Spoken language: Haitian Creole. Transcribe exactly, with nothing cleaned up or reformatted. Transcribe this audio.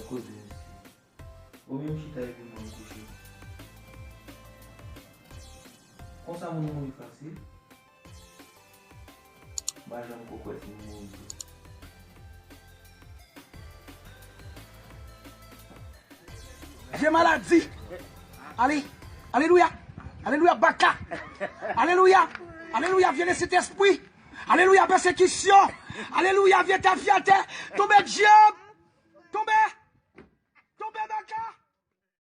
Koze, mesye. Ou menm chita epi moun kouche. Konsa moun mouri fasil? M pa janm ko kwè moun mouri tou. Vye maladi. Ale. Alelouya. Alelouya, baka. Alelouya. Alelouya, vye lesentespri. Alelouya, pèsekisyon. Alelouya, vye tafyatè. Tonbe dyab.